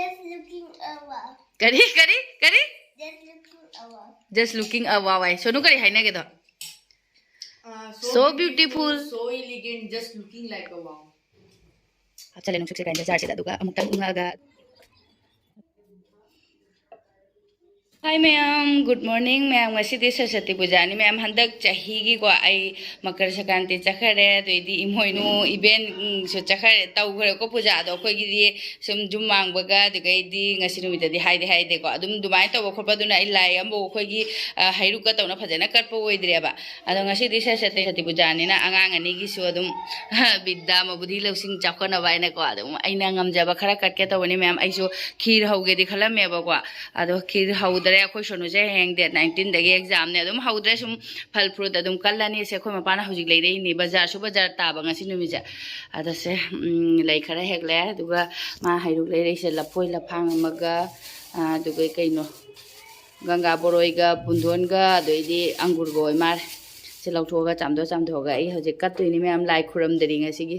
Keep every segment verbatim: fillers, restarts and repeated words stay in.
Just looking a wow. ꯀꯔꯤ, ꯀꯔꯤ, ꯀꯔꯤ? Just looking a wow. Just looking a wow ꯍꯥꯏ꯫ ꯁꯣꯅꯨ ꯀꯔꯤ ꯍꯥꯏꯅꯒꯦꯗꯣ? Uh, so So beautiful, beautiful. So Elegant, just looking like a wow. ꯍꯥꯞꯆꯜꯂꯦ ꯅꯨꯡꯁꯨꯛꯁꯦ grinder ꯖꯥꯔꯁꯤꯗ, ꯑꯗꯨꯒ ꯑꯃꯨꯛꯇꯪ ꯎꯪꯉꯛꯑꯒ꯫ Hi ꯃꯌꯥꯝ, good morning ꯃꯌꯥꯝ꯫ ꯉꯁꯤꯗꯤ ꯁꯔꯁꯇꯤ ꯄꯨꯖꯥꯅꯤ ꯃꯌꯥꯝ꯫ ꯍꯟꯗꯛ ꯆꯍꯤꯒꯤꯀꯣ ꯑꯩ ꯃꯀꯔ ꯁꯪꯀ꯭ꯔꯥꯟꯇꯤ ꯆꯠꯈ꯭ꯔꯦ, ꯑꯗꯩꯗꯤ ꯏꯃꯣꯏꯅꯨ event ꯁꯨ ꯆꯠꯈ꯭ꯔꯦ, ꯇꯧꯈ꯭ꯔꯦꯀꯣ ꯄꯨꯖꯥ꯫ ꯑꯗꯣ ꯑꯩꯈꯣꯏꯒꯤꯗꯤ ꯁꯨꯝ ꯖꯨꯝ ꯃꯥꯡꯕꯒ, ꯑꯗꯨꯒꯩꯗꯤ ꯉꯁꯤ ꯅꯨꯃꯤꯠꯇꯗꯤ ꯍꯥꯏꯗꯤ ꯍꯥꯏꯗꯦꯀꯣ꯫ ꯑꯗꯨꯝ ꯑꯗꯨꯃꯥꯏꯅ ꯇꯧꯕ ꯈꯣꯠꯄꯗꯨꯅ ꯑꯩ ꯂꯥꯏ ꯑꯃꯐꯥꯎ ꯑꯩꯈꯣꯏꯒꯤ, ꯑ, ꯍꯩꯔꯨꯛꯀ ꯇꯧꯅ ꯐꯖꯅ ꯀꯠꯄ ꯑꯣꯏꯗ꯭ꯔꯦꯕ꯫ ꯑꯗꯣ ꯉꯁꯤꯗꯤ ꯁꯔꯁꯇꯤ ꯄꯨꯖꯥꯅꯤꯅ ꯑꯉꯥꯡ ꯑꯅꯤꯒꯤꯁꯨ ꯑꯗꯨꯝ ꯕꯤꯗ꯭ꯌꯥ ꯃꯕꯨꯙꯤ ꯂꯧꯁꯤꯡ ꯆꯥꯎꯈꯠꯅꯕ ꯍꯥꯏꯅꯀꯣ, ꯑꯗꯨꯝ ꯑꯩꯅ ꯉꯝꯖꯕ ꯈꯔ ꯀꯠꯀꯦ ꯇꯧꯕꯅꯤ ꯃꯌꯥꯝ꯫ ꯑꯩꯁꯨ ꯈꯤꯔ ꯍꯧꯒꯦꯗꯤ ꯈꯜꯂꯝꯃꯦꯕꯀꯣ, ꯑꯗꯣ ꯈꯤꯔ ꯍꯧꯗ꯭ꯔꯦ꯫ ꯑꯩꯈꯣꯏ ꯁꯣꯅꯨꯁꯦ ꯍꯌꯦꯡ date nineteenꯗꯒꯤ examꯅꯦ꯫ ꯑꯗꯨꯝ ꯍꯧꯗ꯭ꯔꯦ, ꯁꯨꯝ ꯐꯜ fruit ꯑꯗꯨꯝ ꯀꯜꯂꯅꯤ꯫ ꯁꯦ ꯑꯩꯈꯣꯏ ꯃꯄꯥꯅ ꯍꯧꯖꯤꯛ ꯂꯩꯔꯛꯏꯅꯤ, ꯕꯖꯥꯔꯁꯨ ꯕꯖꯥꯔ ꯇꯥꯕ ꯉꯁꯤ ꯅꯨꯃꯤꯠꯁꯦ꯫ ꯑꯗ ꯁꯦ, ꯎꯝ, ꯂꯩ ꯈꯔ ꯍꯦꯛꯂꯦ, ꯑꯗꯨꯒ ꯃꯥ ꯍꯩꯔꯨꯛ ꯂꯩꯔꯛꯏꯁꯦ ꯂꯐꯣꯏ ꯂꯐꯥꯡ ꯑꯃꯒ, ꯑ, ꯑꯗꯨꯒ ꯀꯩꯅꯣ, ꯒꯪꯒꯥ ꯕꯣꯔꯣꯏꯒ ꯄꯨꯟꯗꯣꯟꯒ ꯑꯗꯩꯗꯤ ꯑꯪꯒꯨꯔꯒ ꯑꯣꯏ ꯃꯥꯜꯂꯦ꯫ ꯁꯤ ꯂꯧꯊꯣꯛꯑꯒ ꯆꯥꯝꯊꯣꯛ ꯆꯥꯝꯊꯣꯛꯑꯒ ꯑꯩ ꯍꯧꯖꯤꯛ ꯀꯠꯇꯣꯏꯅꯤ ꯃꯌꯥꯝ, ꯂꯥꯏ ꯈꯨꯔꯝꯗꯔꯤ ꯉꯁꯤꯒꯤ꯫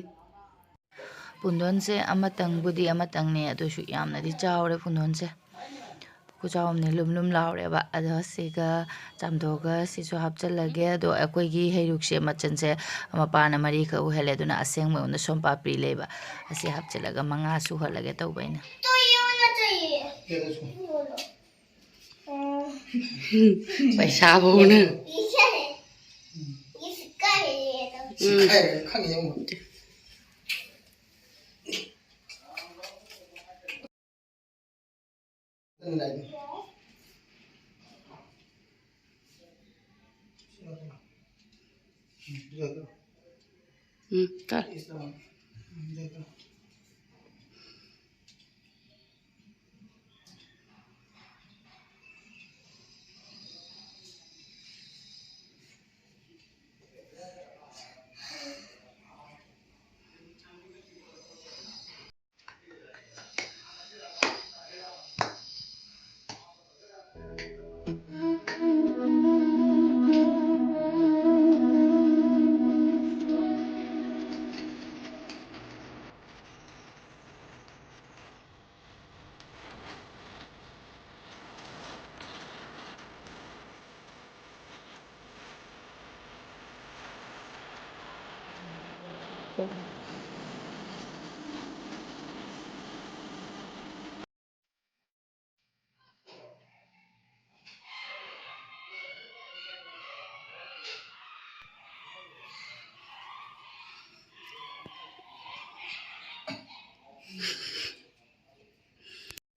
ꯄꯨꯟꯗꯣꯟꯁꯦ ꯑꯃꯇꯪꯕꯨꯗꯤ ꯑꯃꯇꯪꯅꯦ, ꯑꯗꯨꯁꯨ ꯌꯥꯝꯅꯗꯤ ꯆꯥꯎꯔꯦ ꯄꯨꯟꯗꯣꯟꯁꯦ꯫ ꯈꯨꯆꯥꯎ ꯑꯃꯅꯦ, ꯂꯨꯝ ꯂꯨꯝ ꯂꯥꯎꯔꯦꯕ꯫ ꯑꯗꯣ ꯁꯤꯒ ꯆꯥꯝꯊꯣꯛꯑꯒ ꯁꯤꯁꯨ ꯍꯥꯞꯆꯜꯂꯒꯦ꯫ ꯑꯗꯣ ꯑꯩꯈꯣꯏꯒꯤ ꯍꯩꯔꯨꯛꯁꯦ ꯃꯆꯜꯁꯦ ꯃꯄꯥꯟꯅ ꯃꯔꯤꯈꯛ ꯑꯣꯏꯍꯜꯂꯦ, ꯑꯗꯨꯅ ꯑꯁꯦꯡꯕ ꯑꯣꯏꯅ ꯁꯣꯝ ꯄꯥꯄ꯭ꯔꯤ ꯂꯩꯕ, ꯑꯁꯤ ꯍꯥꯞꯆꯤꯜꯂꯒ ꯃꯉꯥ ꯁꯨꯍꯜꯂꯒꯦ ꯇꯧꯕ ꯑꯩꯅ꯫ ꯄꯩꯁꯥꯕꯨꯅ꯫ ꯎꯝ, ꯀ-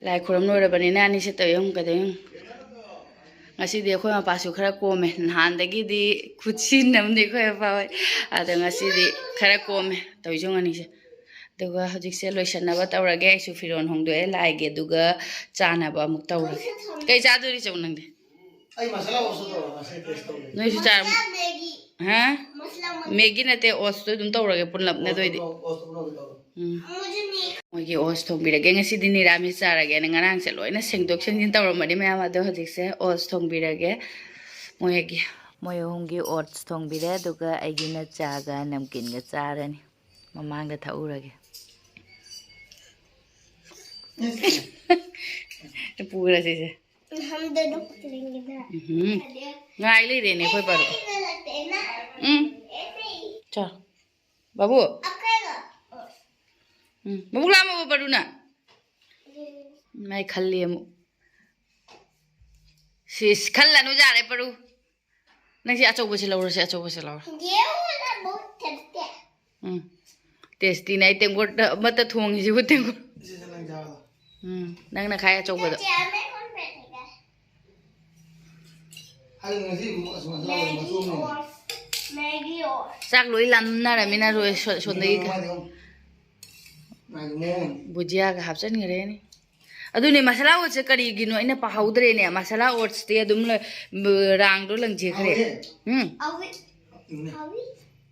ꯂꯥꯏ ꯈꯨꯔꯨꯝ ꯂꯣꯏꯔꯕꯅꯤꯅ ꯑꯅꯤꯁꯦ ꯇꯧ ꯌꯦꯡꯉꯨ ꯀꯩꯗꯧ ꯌꯦꯡꯉꯨ꯫ ꯉꯁꯤꯗꯤ ꯑꯩꯈꯣꯏ ꯃꯄꯥꯁꯨ ꯈꯔ ꯀꯣꯝꯃꯦ, ꯅꯍꯥꯟꯗꯒꯤꯗꯤ ꯈꯨꯠꯁꯤꯟꯅꯕꯅꯤ ꯑꯩꯈꯣꯏ ꯃꯄꯥ ꯍꯣꯏ꯫ ꯑꯗꯣ ꯉꯁꯤꯗꯤ ꯈꯔ ꯀꯣꯝꯃꯦ ꯇꯧꯔꯤꯁꯦ ꯌꯦꯡꯉꯨ ꯑꯅꯤꯁꯦ꯫ ꯑꯗꯨꯒ ꯍꯧꯖꯤꯛꯁꯦ ꯂꯣꯏꯁꯟꯅꯕ ꯇꯧꯔꯒꯦ꯫ ꯑꯩꯁꯨ ꯐꯤꯔꯣꯜ ꯍꯣꯡꯗꯣꯛꯑꯦ ꯂꯥꯏꯒꯤ, ꯑꯗꯨꯒ ꯆꯥꯅꯕ ꯑꯃꯨꯛ ꯇꯧꯔꯒꯦ꯫ ꯀꯩ ꯆꯥꯗꯣꯔꯤ ꯆꯧ ꯅꯪꯗꯤ? ꯑꯩ ꯃꯁꯥꯂꯥ ꯑꯣꯠꯁꯇꯣ ꯇꯧꯔꯣ, ꯉꯁꯥꯏ ꯇꯦꯁ ꯇꯧꯒꯦ꯫ ꯅꯣꯏꯁꯨ ꯆꯥꯔꯣ꯫ ꯃꯁꯥꯂꯥ ꯃꯦꯒꯤ꯫ ꯍꯥ? ꯃꯁꯥꯂꯥ ꯃꯦꯒꯤ꯫ ꯃꯦꯒꯤ ꯅꯠꯇꯦ, ꯑꯣꯠꯁꯇꯣ ꯑꯗꯨꯝ ꯇꯧꯔꯒꯦ ꯄꯨꯂꯞꯅ ꯑꯗꯨ ꯑꯣꯏꯗꯤ꯫ ꯑꯣꯠꯁꯇꯣ ꯄꯨꯂꯞ ꯇꯧꯔꯣ꯫ ꯎꯝ꯫ ꯃꯣꯏꯒꯤ ꯑꯣꯠꯁ ꯊꯣꯡꯕꯤꯔꯒꯦ꯫ ꯉꯁꯤꯗꯤ ꯅꯤꯔꯥꯃꯤꯁ ꯆꯥꯔꯒꯦꯅ ꯉꯔꯥꯡꯁꯦ ꯂꯣꯏꯅ ꯁꯦꯡꯗꯣꯛ ꯁꯦꯡꯖꯤꯟ ꯇꯧꯔꯝꯕꯅꯤ ꯃꯌꯥꯝ꯫ ꯑꯗꯣ ꯍꯧꯖꯤꯛꯁꯦ ꯑꯣꯠꯁ ꯊꯣꯡꯕꯤꯔꯒꯦ꯫ ꯃꯣꯏꯒꯤ, ꯃꯣꯏ ꯑꯍꯨꯝꯒꯤ ꯑꯣꯠꯁ ꯊꯣꯡꯕꯤꯔꯦ꯫ ꯑꯗꯨꯒ ꯑꯩꯒꯤꯅ ꯆꯥꯒ ꯅꯝꯀꯤꯟꯒ ꯆꯥꯔꯅꯤ꯫ ꯃꯃꯥꯡꯗ ꯊꯛꯎꯔꯒꯦ꯫ ꯄꯨꯔꯁꯤꯁꯦ꯫ हम दोनों को चलेंगे ना। ꯎꯝ꯫ ꯉꯥꯏ ꯂꯩꯔꯦꯅꯦ ꯑꯩꯈꯣꯏ ꯄꯥꯔꯨ꯫ ऐसे ही ना लगते हैं ना। ꯎꯝ꯫ ऐसे ही। ꯆꯥ꯫ ꯕꯥꯕꯨ꯫ अब खाएगा। ꯎꯝ꯫ ꯃꯕꯨꯛ ꯂꯥꯝꯃꯕꯣ ꯄꯥꯔꯨꯅ? ꯃꯥꯏ ꯈꯜꯂꯤ ꯑꯃꯨꯛ꯫ ꯁꯤꯁ, ꯈꯜꯂꯅꯨ ꯌꯥꯔꯦ ꯄꯥꯔꯨ꯫ ꯅꯪꯁꯦ ꯑꯆꯧꯕꯁꯦ ꯂꯧꯔꯁꯦ, ꯑꯆꯧꯕꯁꯦ ꯂꯧꯔꯣ꯫ ये वाला बहुत टेस्टी है। ꯎꯝ꯫ ꯇꯦꯁꯇꯤꯅꯦ ꯑꯩ ꯇꯦꯡꯀꯣꯠ ꯑꯃꯠꯇ ꯊꯣꯡꯉꯤꯁꯤꯕꯨ ꯇꯦꯡꯀꯣꯠ꯫ ꯁꯤꯁꯦ ꯅꯪ ꯆꯥꯔꯣ꯫ ꯎꯝ, ꯅꯪꯅ ꯈꯥꯏ ꯑꯆꯧꯕꯗꯣ꯫ ꯆꯤꯌꯔ ꯃꯦꯟ ꯀꯣꯟ ꯕꯦꯊꯦꯒꯥ? ꯑꯩ ꯉꯁꯤ ꯑꯁꯨꯃꯥꯏꯅ ꯆꯥꯕꯗꯣ ꯃꯦꯒꯤ ꯃꯇꯣꯡꯅꯦ꯫ ꯑꯣꯔ, ꯃꯦꯒꯤ ꯑꯣꯔ꯫ ꯆꯥꯛ ꯂꯣꯏ ꯂꯥꯝꯅꯔꯃꯤꯅ ꯔꯣꯏ ꯁꯣ-, ꯁꯣꯟꯗꯒꯤ ꯃꯥꯗꯤ ꯑꯃꯨꯛ ꯃꯥꯒꯤ ꯃꯑꯣꯡ꯫ ꯕꯨꯖꯤꯌꯥꯒ ꯍꯥꯞꯆꯟꯈ꯭ꯔꯦꯅꯦ꯫ ꯑꯗꯨꯅꯦ ꯃꯁꯥꯂꯥ ꯑꯣꯠꯁꯦ ꯀꯔꯤꯒꯤꯅꯣ ꯑꯩꯅ ꯄꯥꯍꯧꯗ꯭ꯔꯦꯅꯦ꯫ ꯃꯁꯥꯂꯥ ꯑꯣꯠꯁꯇꯤ ꯑꯗꯨꯝ ꯂ-, ꯔꯥꯡꯗꯣ ꯂꯪꯖꯈ꯭ꯔꯦ꯫ ꯍꯥꯎꯋꯦ꯫ ꯎꯝ꯫ ꯍꯥꯎꯋꯤ꯫ ꯎꯝ꯫ ꯍꯥꯎꯋꯤ꯫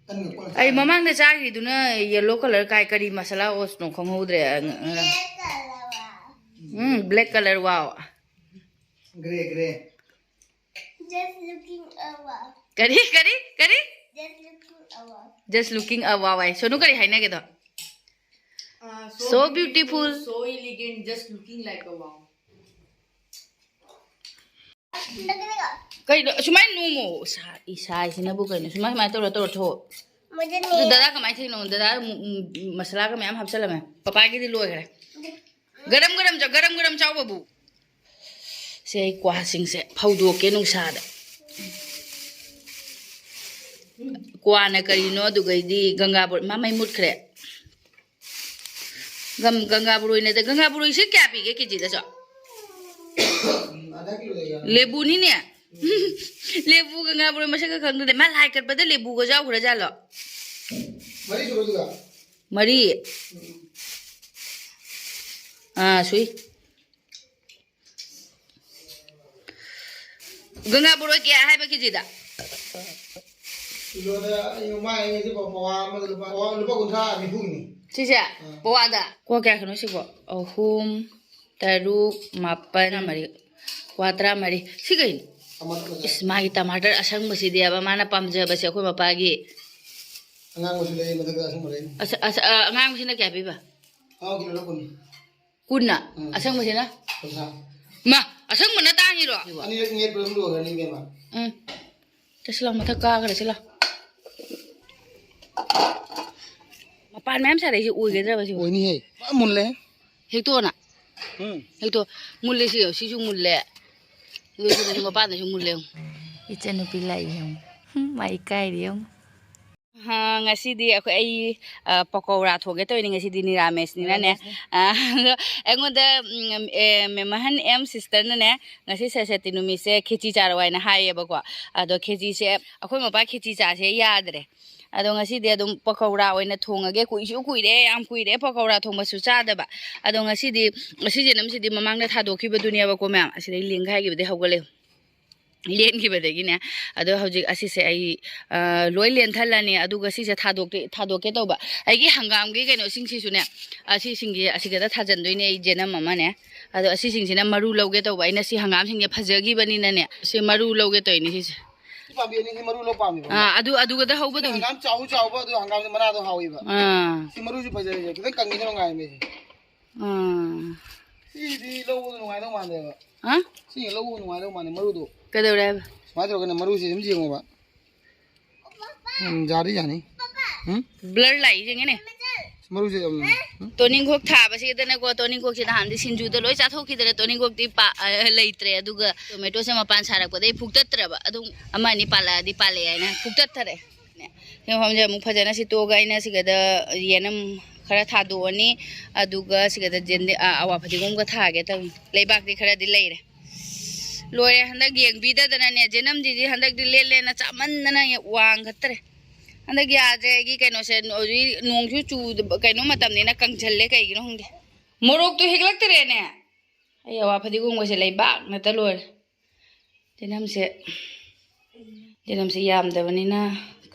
ꯑꯩꯅ ꯀꯣꯟꯅ ꯑꯩ ꯆꯥꯔꯦ꯫ ꯃꯃꯥꯡꯗ ꯆꯥꯈ꯭ꯔꯤꯗꯨꯅ ꯌꯦꯂꯣ ꯀꯂꯔ ꯀꯥꯏ, ꯀꯔꯤ ꯃꯁꯥꯂꯥ ꯑꯣꯠꯁꯅꯣ ꯈꯪꯍꯧꯗ꯭ꯔꯦ꯫ ꯑ, ꯑ, ꯑ꯫ Black colour wow. Um, black colour wow. Grey, grey. Just looking a wow. ꯀꯔꯤ, ꯀꯔꯤ, ꯀꯔꯤ? Just looking a wow. Just looking a wow ꯍꯥꯏ꯫ ꯁꯣꯅꯨ ꯀꯔꯤ ꯍꯥꯏꯅꯒꯦꯗꯣ? Uh, so So beautiful, beautiful. So elegant, just looking like a wow. ꯀꯩꯅꯣ? ꯁꯨꯃꯥꯏꯅ ꯅꯣꯝꯃꯣ꯫ ꯏꯁꯥ, ꯏꯁꯥꯁꯤꯅꯕꯨ ꯀꯩꯅꯣ? ꯁꯨꯃꯥꯏ, ꯁꯨꯃꯥꯏꯅ ꯇꯧꯔ, ꯇꯧꯔ ꯊꯣꯛꯑꯣ꯫ ꯑꯗꯨ ꯗꯗꯥ ꯀꯃꯥꯏꯅ ꯊꯦꯡꯅꯣ? ꯗꯗꯥ ꯃ-, ꯃ-, ꯃꯁꯥꯂꯥꯒ ꯃꯌꯥꯝ ꯍꯥꯞꯆꯜꯂꯝꯃꯦ꯫ ꯄꯄꯥꯒꯤꯗꯤ ꯂꯣꯏꯈ꯭ꯔꯦ꯫ ꯒꯔꯝ ꯒꯔꯝ ꯆꯥꯎ, ꯒꯔꯝ ꯒꯔꯝ ꯆꯥꯎ, ꯕꯕꯨ꯫ ꯁꯦ ꯑꯩ ꯀ꯭ꯋꯥꯁꯤꯡꯁꯦ ꯐꯧꯗꯣꯛꯀꯦ ꯅꯨꯡꯁꯥꯗ꯫ ꯀ꯭ꯋꯥꯅ ꯀꯔꯤꯅꯣ? ꯑꯗꯨꯒꯩꯗꯤ ꯒꯪꯒꯥ ꯕꯣ-, ꯃꯥ ꯃꯩ ꯃꯨꯠꯈ꯭ꯔꯦ꯫ ꯒꯝ-, ꯒꯪꯒꯥ ꯕꯣꯔꯣꯏꯅꯗ-, ꯒꯪꯒꯥ ꯕꯣꯔꯣꯏꯁꯦ ꯀꯌꯥ ꯄꯤꯒꯦ ꯀꯦꯖꯤꯗ, ꯆꯣ? ꯎꯝ, ꯑꯗꯥ ꯀꯤꯂꯣꯗ ꯌꯥꯎꯔꯦ꯫ ꯂꯦꯕꯨꯅꯤꯅꯦ꯫ ꯂꯦꯕꯨ ꯒꯪꯒꯥ ꯕꯣꯔꯣꯏ ꯃꯁꯛꯀ ꯈꯪꯗꯦ꯫ ꯃꯥ ꯂꯥꯏ ꯀꯠꯄꯗ ꯂꯦꯕꯨꯒ ꯌꯥꯎꯈ꯭ꯔꯖꯥꯠꯂꯣ? ꯃꯔꯤ ꯁꯨꯕꯗꯨꯒ? ꯃꯔꯤ꯫ ꯎꯝ꯫ ꯑꯥ, ꯁꯨꯏ꯫ ꯒꯪꯒꯥ ꯕꯣꯔꯣꯏ ꯀꯌꯥ ꯍꯥꯏꯕ ꯀꯦꯖꯤꯗ? ꯀꯤꯂꯣꯗ ꯑꯩ ꯃꯥꯏ ꯑꯩꯁꯦ ꯄꯋꯥ ꯑꯃꯗ ꯂꯨꯄꯥ, ꯄꯋꯥ, ꯂꯨꯄꯥ ꯀꯨꯟꯊ꯭ꯔꯥ ꯅꯤꯐꯨꯒꯤꯅꯤ꯫ ꯁꯤꯁꯦ? ꯑꯥ꯫ ꯄꯋꯥꯗ? ꯀ꯭ꯋꯥ ꯀꯌꯥ ꯀꯩꯅꯣ ꯁꯤꯕꯣ? ꯑꯍꯨꯝ, ꯇꯔꯨꯛ, ꯃꯥꯄꯟ, ꯃꯔꯤ꯫ ꯀ꯭ꯋꯥ ꯇꯔꯥꯃꯔꯤ꯫ ꯁꯤ ꯀꯩꯅꯣ? ꯇꯃꯥꯇꯔ ꯃꯆꯥ꯫ ꯏꯁ, ꯃꯥꯒꯤ ꯇꯃꯥꯇꯔ ꯑꯁꯪꯕꯁꯤꯗꯤꯕ ꯃꯥꯅ ꯄꯥꯝꯖꯕꯁꯦ ꯑꯩꯈꯣꯏ ꯃꯄꯥꯒꯤ꯫ ꯑꯉꯥꯡꯕꯁꯨ ꯂꯩ, ꯃꯊꯛꯇ ꯑꯁꯪꯕ ꯂꯩ꯫ ꯑꯁ-, ꯑꯁ-, ꯑ, ꯑꯉꯥꯡꯕꯁꯤꯅ ꯀꯌꯥ ꯄꯤꯕ? ꯑꯉꯥꯡꯕ ꯀꯤꯂꯣꯗ ꯀꯨꯟ꯫ ꯀꯨꯟꯅ? ꯎꯝ꯫ ꯑꯁꯪꯕꯁꯤꯅ? ꯀꯨꯟꯊ꯭ꯔꯥ꯫ ꯃꯥ, ꯑꯁꯪꯕꯅ ꯇꯥꯡꯉꯤꯔꯣ? ꯑꯅꯤꯔꯛ ꯅꯦꯠꯄ ꯑꯗꯨꯝ ꯂꯣꯏꯈ꯭ꯔꯅꯤ, ꯏꯕꯦꯝꯃ꯫ ꯎꯝ꯫ ꯆꯠꯁꯤ ꯂꯥꯎ, ꯃꯊꯛ ꯀꯥꯈ꯭ꯔꯁꯤ ꯂꯥꯎ꯫ ꯃꯄꯥꯟ ꯃꯌꯥꯝ ꯁꯥꯔꯛꯏꯁꯦ ꯑꯣꯏꯒꯗ꯭ꯔꯕ ꯁꯤꯕꯨ? ꯑꯣꯏꯅꯤꯍꯦ꯫ ꯄꯨꯔꯥ ꯃꯨꯜꯂꯦ꯫ ꯍꯦꯛꯇꯣꯛꯑꯣꯅ꯫ ꯎꯝ꯫ ꯍꯦꯛꯇꯣꯛꯑꯣ꯫ ꯃꯨꯜꯂꯦ ꯁꯤ ꯌꯦꯡꯉꯨ, ꯁꯤꯁꯨ ꯃꯨꯜꯂꯦ꯫ ꯑꯗꯨ ꯁꯤꯗꯁꯨ ꯃꯄꯥꯟꯗꯁꯨ ꯃꯨꯜꯂꯦ ꯌꯦꯡꯉꯨ꯫ ꯏꯆꯟꯅꯨꯄꯤ ꯂꯥꯛꯏ ꯌꯦꯡꯉꯨ꯫ ꯍꯨꯝ, ꯃꯥ ꯏꯀꯥꯏꯔꯤ ꯌꯦꯡꯉꯨ꯫ ꯍꯥ, ꯉꯁꯤꯗꯤ ꯑꯩꯈꯣꯏ, ꯑꯩ, ꯑ, ꯄꯀꯧꯔꯥ ꯊꯣꯡꯒꯦ ꯇꯧꯔꯤꯅꯦ, ꯉꯁꯤꯗꯤ ꯅꯤꯔꯥꯃꯦꯁꯅꯤꯅꯅꯦ꯫ ꯅꯤꯔꯥꯃꯦꯁꯅꯤ꯫ ꯑ, ꯑꯗꯣ ꯑꯩꯉꯣꯟꯗ, ꯎꯝ, ꯑꯦ, ꯃꯦꯃꯍꯟ ꯑꯦꯝ ꯁꯤꯁꯇꯔꯅꯅꯦ, ꯉꯁꯤ ꯁꯔꯁꯇꯤ ꯅꯨꯃꯤꯠꯁꯦ ꯈꯦꯆꯤ ꯆꯥꯔꯣ ꯍꯥꯏꯅ ꯍꯥꯏꯌꯦꯕꯀꯣ꯫ ꯑꯗꯣ ꯈꯦꯆꯤꯁꯦ, ꯑꯩꯈꯣꯏ ꯃꯄꯥ ꯈꯦꯆꯤ ꯆꯥꯁꯦ ꯌꯥꯗ꯭ꯔꯦ꯫ ꯑꯗꯣ ꯉꯁꯤꯗꯤ ꯑꯗꯨꯝ ꯄꯀꯧꯔꯥ ꯑꯣꯏꯅ ꯊꯣꯡꯉꯒꯦ꯫ ꯀꯨꯏꯁꯨ ꯀꯨꯏꯔꯦ, ꯌꯥꯝ ꯀꯨꯏꯔꯦ ꯄꯀꯧꯔꯥ ꯊꯣꯡꯕꯁꯨ ꯆꯥꯗꯕ꯫ ꯑꯗꯣ ꯉꯁꯤꯗꯤ, ꯉꯁꯤ ꯖꯦꯅꯝꯁꯤꯗꯤ ꯃꯃꯥꯡꯗ ꯊꯥꯗꯣꯛꯈꯤꯕꯗꯨꯅꯦꯕꯀꯣ ꯃꯌꯥꯝ꯫ ꯑꯁꯤꯗꯩ ꯂꯦꯡꯒꯥꯏꯈꯤꯕꯗꯩ ꯍꯧꯒꯠꯂꯦ꯫ ꯂꯦꯟꯈꯤꯕꯗꯒꯤꯅꯦ꯫ ꯑꯗꯣ ꯍꯧꯖꯤꯛ ꯑꯁꯤꯁꯦ ꯑꯩ, ꯑ, ꯂꯣꯏ ꯂꯦꯟꯊꯠꯂꯅꯤ꯫ ꯑꯗꯨꯒ ꯁꯤꯁꯦ ꯊꯥꯗꯣꯛꯇꯦ-, ꯊꯥꯗꯣꯛꯀꯦ ꯇꯧꯕ꯫ ꯑꯩꯒꯤ ꯍꯪꯒꯥꯝꯒꯤ ꯀꯩꯅꯣꯁꯤꯡꯁꯤꯁꯨꯅꯦ, ꯑꯁꯤꯁꯤꯡꯁꯦ ꯑꯁꯤꯒꯗ ꯊꯥꯖꯟꯗꯣꯏꯅꯦ ꯑꯩ ꯖꯦꯅꯝ ꯑꯃꯅꯦ꯫ ꯑꯗꯣ ꯑꯁꯤꯁꯤꯡꯁꯤꯅ ꯃꯔꯨ ꯂꯧꯒꯦ ꯇꯧꯕ꯫ ꯑꯩꯅ ꯁꯤ ꯍꯪꯒꯥꯝꯁꯤꯡꯁꯦ ꯐꯖꯈꯤꯕꯅꯤꯅꯅꯦ, ꯁꯤ ꯃꯔꯨ ꯂꯧꯒꯦ ꯇꯧꯔꯤꯅꯦ ꯁꯤꯁꯦ꯫ ꯁꯤ ꯄꯥꯝꯕꯤ ꯑꯅꯤꯁꯤ ꯃꯔꯨ ꯂꯧ ꯄꯥꯝꯃꯤꯕ? ꯑꯥ, ꯑꯗꯨ, ꯑꯗꯨꯒꯗ ꯍꯧꯕꯗꯣ꯫ ꯍꯪꯒꯥꯝ ꯆꯥꯎ ꯆꯥꯎꯕ, ꯑꯗꯨ ꯍꯪꯒꯥꯝꯁꯦ ꯃꯅꯥꯗꯣ ꯍꯥꯎꯋꯦꯕ꯫ ꯑꯥ꯫ ꯁꯤ ꯃꯔꯨꯁꯨ ꯐꯖꯩꯁꯦ, ꯈꯤꯇꯪ ꯀꯪꯉꯤꯅ ꯅꯨꯡꯉꯥꯏꯕꯅꯦ ꯁꯤ꯫ ꯑꯥ꯫ ꯁꯤꯗꯤ ꯂꯧꯕꯗ ꯅꯨꯡꯉꯥꯏꯗꯧ ꯃꯥꯟꯗꯦꯕ꯫ ꯍꯥ? ꯁꯤ ꯂꯧꯕ ꯅꯨꯡꯉꯥꯏꯗꯧ ꯃꯥꯟꯗꯦ, ꯃꯔꯨꯗꯣ꯫ ꯀꯩꯗꯧꯔꯦ ꯍꯥꯏꯕ? ꯁꯨꯃꯥꯏꯅ ꯇꯧꯔꯒꯅꯦ, ꯃꯔꯨꯁꯦ ꯑꯗꯨꯝ ꯌꯦꯡꯉꯣꯕ꯫ ꯎꯝ, ꯌꯥꯗꯤ ꯌꯥꯅꯤ꯫ ꯎꯝ? ꯕ꯭ꯂꯔ ꯂꯥꯛꯏꯁꯦ ꯌꯦꯡꯉꯦꯅꯦ꯫ ꯃꯔꯨꯁꯦ ꯌꯥꯝ, ꯎꯝ? ꯇꯣꯅꯤꯡꯈꯣꯛ ꯊꯥꯕꯁꯤꯗꯅꯀꯣ, ꯇꯣꯅꯤꯡꯈꯣꯛꯁꯤ ꯅꯍꯥꯟꯗꯤ ꯁꯤꯡꯖꯨꯗ ꯂꯣꯏ ꯆꯥꯊꯣꯛꯈꯤꯗꯅ ꯇꯣꯅꯤꯡꯈꯣꯛꯇꯤ ꯄꯥ-, ꯑ, ꯂꯩꯇ꯭ꯔꯦ꯫ ꯑꯗꯨꯒ ꯇꯣꯃꯦꯇꯣꯁꯦ ꯃꯄꯥꯟ ꯁꯥꯔꯛꯄꯗꯩ ꯐꯨꯛꯇꯠꯇ꯭ꯔꯕ꯫ ꯑꯗꯨꯝ ꯑꯃ ꯑꯅꯤ ꯄꯥꯜꯂꯛꯑꯗꯤ ꯄꯥꯜꯂꯛꯑꯦ ꯍꯥꯏꯅ ꯐꯨꯛꯇꯠꯇꯔꯦ꯫ ꯁꯤ ꯃꯐꯝꯁꯦ ꯑꯃꯨꯛ ꯐꯖꯅ ꯁꯤꯠꯇꯣꯛꯑꯒ ꯑꯩꯅ ꯁꯤꯒꯗ ꯌꯦꯅꯝ ꯈꯔ ꯊꯥꯗꯣꯛꯑꯅꯤ꯫ ꯑꯗꯨꯒ ꯁꯤꯒꯗ ꯖꯦꯟꯗꯦ-, ꯑ, ꯑꯋꯥ ꯐꯗꯤꯒꯣꯝꯒ ꯊꯥꯒꯦ ꯇꯧꯅꯤ꯫ ꯂꯩꯕꯥꯛꯇꯤ ꯈꯔꯗꯤ ꯂꯩꯔꯦ꯫ ꯂꯣꯏꯔꯦ꯫ ꯍꯟꯗꯛ ꯌꯦꯡꯕꯤꯗꯗꯅꯅꯦ, ꯖꯦꯅꯝꯁꯤꯗꯤ ꯍꯟꯗꯛꯇꯤ ꯂꯦꯟ ꯂꯦꯟꯅ ꯆꯥꯃꯟꯗꯅ ꯋꯥꯡꯈꯠꯇ꯭ꯔꯦ꯫ ꯍꯟꯗꯛ ꯌꯥꯗ꯭ꯔꯦ꯫ ꯑꯩꯒꯤ ꯀꯩꯅꯣꯁꯦ ꯍꯧꯖꯤꯛ ꯅꯣꯡꯁꯨ ꯆꯨꯗꯕ, ꯀꯩꯅꯣ ꯃꯇꯝꯅꯤꯅ ꯀꯪꯁꯜꯂꯦ, ꯀꯩꯒꯤꯅꯣ ꯈꯪꯗꯦ꯫ ꯃꯣꯔꯣꯛꯇꯨ ꯍꯦꯛꯂꯛꯇ꯭ꯔꯦꯅꯦ꯫ ꯑꯩ ꯑꯋꯥ ꯐꯗꯤꯒꯣꯝꯒꯁꯦ ꯂꯩꯕꯥꯛ ꯉꯥꯛꯇ ꯂꯣꯏꯔꯦ꯫ ꯌꯦꯅꯝꯁꯦ, ꯌꯦꯅꯝꯁꯦ ꯌꯥꯝꯗꯕꯅꯤꯅ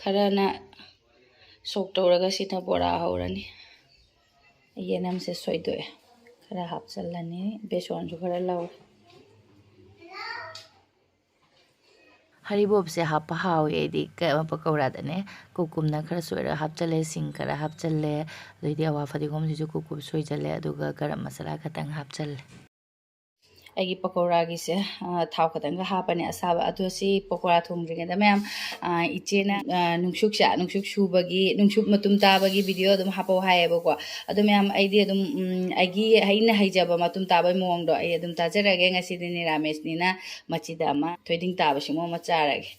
ꯈꯔꯅ ꯁꯣꯛ ꯇꯧꯔꯒ ꯁꯤꯅ ꯕꯣꯔꯥ ꯍꯧꯔꯅꯤ꯫ ꯌꯦꯅꯝꯁꯦ ꯁꯣꯏꯗꯣꯛꯑꯦ, ꯈꯔ ꯍꯥꯞꯆꯜꯂꯅꯤ꯫ ꯕꯦꯁꯣꯟꯁꯨ ꯈꯔ ꯂꯧꯔꯦ꯫ ꯍꯔꯤꯕꯣꯞꯁꯦ ꯍꯥꯞꯄ ꯍꯥꯎꯋꯦ ꯑꯩꯗꯤ꯫ ꯀ-, ꯄꯀꯧꯔꯥꯗꯅꯦ ꯀꯨꯀꯨꯝꯅ ꯈꯔ ꯁꯣꯏꯔꯒ ꯍꯥꯞꯆꯜꯂꯦ, ꯁꯤꯡ ꯈꯔ ꯍꯥꯞꯆꯜꯂꯦ, ꯑꯗꯩꯗꯤ ꯑꯋꯥ ꯐꯗꯤꯒꯣꯝꯁꯤꯁꯨ ꯀꯨꯀꯨꯝ ꯁꯣꯏꯖꯜꯂꯦ, ꯑꯗꯨꯒ ꯒꯔꯝ ꯃꯁꯥꯂꯥ ꯈꯇꯪ ꯍꯥꯞꯆꯜꯂꯦ꯫ ꯑꯩꯒꯤ ꯄꯀꯧꯔꯥꯒꯤꯁꯦ, ꯑ, ꯊꯥꯎ ꯈꯇꯪꯒ ꯍꯥꯞꯄꯅꯦ ꯑꯁꯥꯕ꯫ ꯑꯗꯣ ꯁꯤ ꯄꯀꯧꯔꯥ ꯊꯣꯡꯗ꯭ꯔꯤꯉꯩꯗ ꯃꯌꯥꯝ, ꯑ, ꯏꯆꯦꯅ, ꯑ, ꯅꯨꯡꯁꯨꯛꯁꯦ, ꯅꯨꯡꯁꯨꯛ ꯁꯨꯕꯒꯤ, ꯅꯨꯡꯁꯨꯛ ꯃꯇꯨꯝ ꯇꯥꯕꯒꯤ ꯚꯤꯗꯤꯑꯣ ꯑꯗꯨꯝ ꯍꯥꯞꯄꯛꯑꯣ ꯍꯥꯏꯌꯦꯕꯀꯣ꯫ ꯑꯗꯣ ꯃꯌꯥꯝ, ꯑꯩꯗꯤ ꯑꯗꯨꯝ, ꯎꯝ, ꯑꯩꯒꯤ, ꯑꯩꯅ ꯍꯩꯖꯕ ꯃꯇꯨꯝ ꯇꯥꯕꯒꯤ ꯃꯑꯣꯡꯗꯣ ꯑꯩ ꯑꯗꯨꯝ ꯇꯥꯖꯔꯒꯦ꯫ ꯉꯁꯤꯗꯤ ꯅꯤꯔꯥꯃꯤꯁꯅꯤꯅ ꯃꯆꯤꯗ ꯑꯃ ꯊꯣꯏꯗꯤꯡ ꯇꯥꯕꯁꯤꯃ ꯑꯃ ꯆꯥꯔꯒꯦ꯫